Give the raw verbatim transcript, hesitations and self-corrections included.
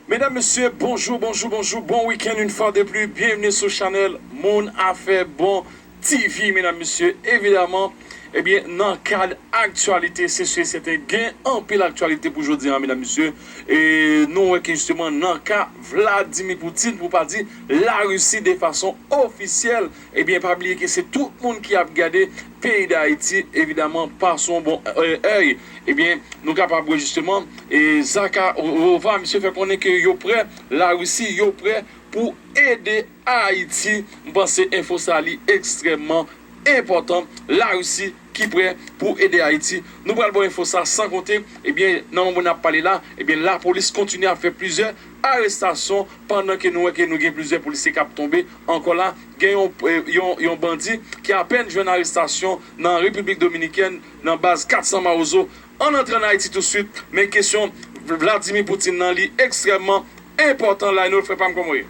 Medam, mesye, bonjou, bonjou, bonjou, bon week-end une fois de plus. Byenvni sou chanèl Moun Afè Bon T V, medam, mesye. Evidaman, ebyen, nan kad aktyalite, se si e sèten, gen anpil aktyalite pou jodi a, medam, mesye. E nou wè ke jisteman nan ka Vladimir Putin, pou pa di Larisi de fason ofisyèl, ebyen, pa bliye ke se tout moun ki ap gade peyi Dayiti, evidaman, pa sou yon bon, e, èy. Ebyen, nou kapab wè jisteman, e, Zakharova, misye fè konnen ke yo prè, Larisi, yo prè pou ede Ayiti. M panse enfo sa li ekstrèmman enpòtan. Larisi ki prè pou ede Ayiti. Nou pral ba w enfo sa san konte, ebyen, nan moman n ap pale la, ebyen, lapolis kontinye ap fè plizyè arestasyon pandan ke nou wè ke nou gen plizyè polisye k ap tonbe. Ankò la, gen yon, e, yon, yon bandi ki apèn jwenn arestasyon nan Repiblik Dominikèn, nan baz kat san Mawozo, ann antre ann Ayiti tousuit. Men kesyon Vladimir Putin nan, li ekstrèmman enpòtan. Laynol, frè pa m, kòman w ye?